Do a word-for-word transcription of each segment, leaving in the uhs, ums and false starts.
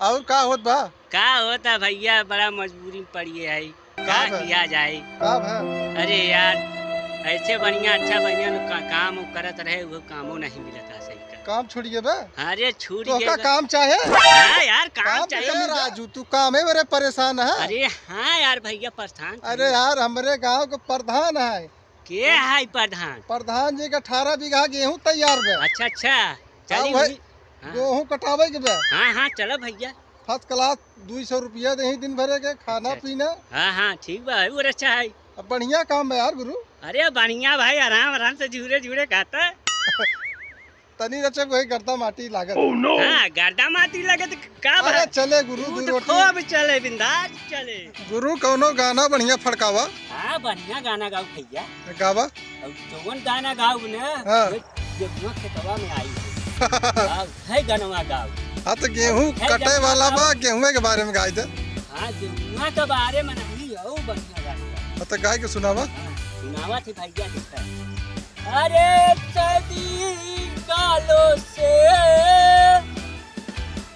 और का होत बा? का होता भइया, बड़ा मजबूरी में पड़िए है। का का बा? किया जाए? का बा? अरे यार, ऐसे बढ़िया, अच्छा बढ़िया लोग का, काम करत रहे, वो कामो नहीं मिलता सही का। काम छूट गए बा? अरे छूट तो गए का बा। काम चाहे? हाँ यार, काम काम तो चाहिए यार मिलता। राजू, तू काम है मेरे परेशान है। अरे हाँ यार भइया, परेशान अरे थे। यार, हमरे गांव के प्रधान है। के है प्रधान? प्रधान जी के अठारह बीघा गेहूं तैयार बा। अच्छा, अच्छा। चली हाँ भाई, उन्हीं-, हाँ। गेहूं कटावे के बा। हाँ, हाँ, चलो भइया। First class, दुई सौ रुपया देही दिन भरे के, खाना अच्छा, अच्छा। पीना। हाँ, हाँ, ठीक बा, और अच्छा है। अब बढ़िया काम बा यार गुरु। अरे बढ़िया भाई, आराम, आराम से झूरे, झूरे खाता है। तनी रचब वही गर्दा माटी लागत। Oh no! हाँ, गर्दा माटी लगे तो का अरे भा-, चले गुरु, तू दू तो रोटी। खूब चले, बिंदास चले। गुरु कौनो गाना बढ़िया फड़कावा। हाँ, बढ़िया गाना गाओ भइया। गावा। अब जौन गाना गाओ ना, हाँ। वो गेहुआ खेतवा में आई है। अब है गनवा गाओ। हाँ, तो गेहूं अब है कटे गनवा वाला गाओ। बा, गेहुए के बारे में गाई दे। हाँ, गेहुआ के बारे में नहीं, और बढ़िया गाना गाओ। हाँ, तो गाय के सुनावा। हाँ, सुनावा थे भइया, देखा। अरे सदी कालों से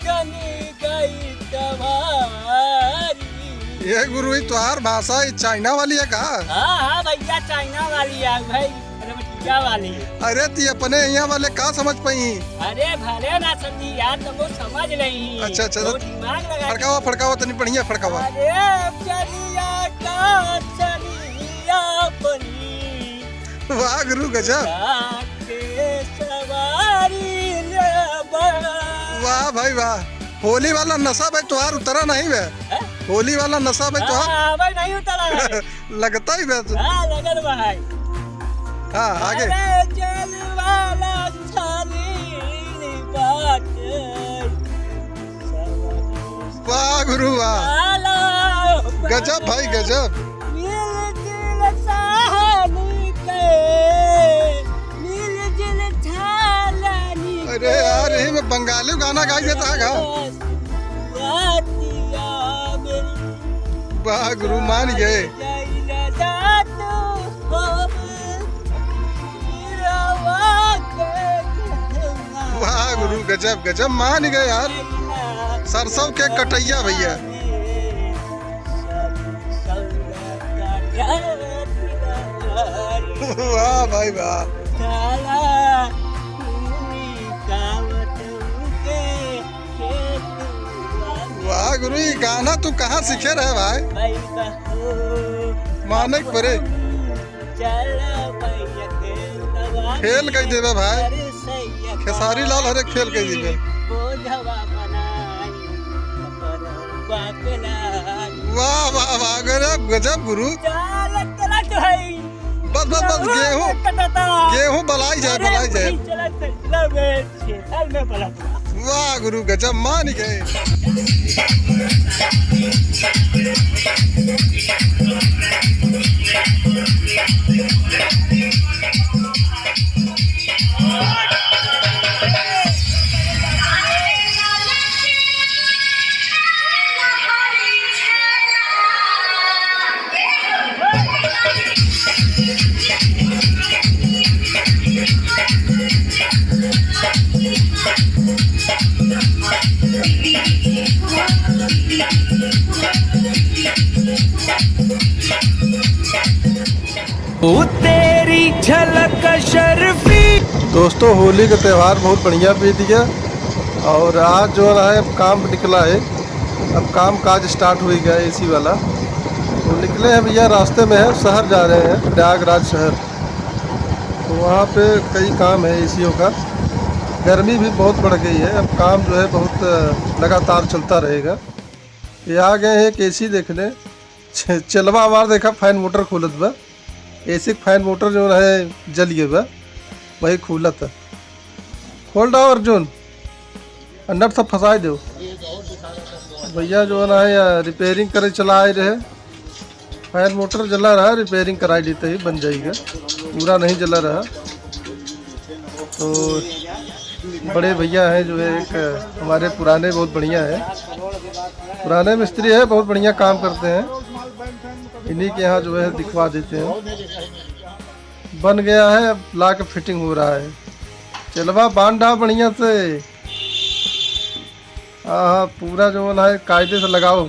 जनी गई तवारी। ये गुरु, ई तोहार भाषा, ई चाइना वाली है का? हाँ, हाँ भइया, चाइना वाली है भाई, रमटिया वाली। अरे ती अपने यहाँ वाले का समझ पाई? अरे भले ना समझी यार, तुमको समझ नहीं। अच्छा, अच्छा, तो तो दिमाग लगा फड़कावा, फड़कावा, तनी बढ़िया फड़कावा। अरे चलिया का चलिया बनी। वाह गुरु, गजब। जाके सवारी लेबा। वाह भाई वाह, होली वाला नशा भाई तोहार उतरा नहीं बे। हैं? होली वाला नशा भाई तोहार हाँ, भाई नहीं उतरा है। लगता ही बे। हाँ, लगत बा भाई। हाँ, आगे। अरे जल वाला छाली बाटे। वाह गुरु वाह। गजब भाई गजब। मिलजुल सहनी के, मिलजुल झालनी अरे यार, यही में बंगाली गाना गाई देता है का? वाह गुरु, मान गए। वाह गुरु, गजब, गजब, मान गए यार। सरसों के कटैया भइया। वाह भाई वाह। वाह गुरु, ई गाना तू कहाँ सीखे रहे भाई? माने के परे। फेल कई देबे भाई। खेसारी लाल हरे फेल कई देबे। वाह, वाह, वाह, गजब, गजब गुरु। बस, बस, बस, गेहूं, गेहूं बलाई जाए, बलाई जाए। वाह गुरु, गजब मान गए। ओ तेरी झलक शर्फी। दोस्तों, होली का त्योहार बहुत बढ़िया बीत गया और आज जो है, अब काम निकला है, अब काम काज start हो गया है AC वाला। तो निकले हैं भैया, रास्ते में है, शहर जा रहे हैं, प्रयागराज शहर। तो वहाँ पे कई काम है ACओ का। गर्मी भी बहुत बढ़ गई है, अब काम जो है बहुत लगातार चलता रहेगा। ये आ गए हैं एक AC देखने। चे-, चेलवा हमार देखा fan motor खोलत बा। AC के fan motor जो है जल गए बा, वही खोलत है। खोल डाओ अर्जुन, नट सब फंसाए दो। भैया जो है ना, या repairing करे चला आए रहे। Fan motor जला रहा, repairing कराई लेते ही बन जाएगा, पूरा नहीं जला रहा। तो बड़े भैया हैं जो है, एक हमारे पुराने बहुत बढ़िया है, पुराने मिस्त्री है, बहुत बढ़िया काम करते हैं। इन्हीं के यहाँ जो है दिखवा देते हैं। बन गया है, अब ला के fitting हो रहा है। चेलवा बांध डाल बढ़िया से। हाँ, हाँ, पूरा जौन है कायदे से लगाओ।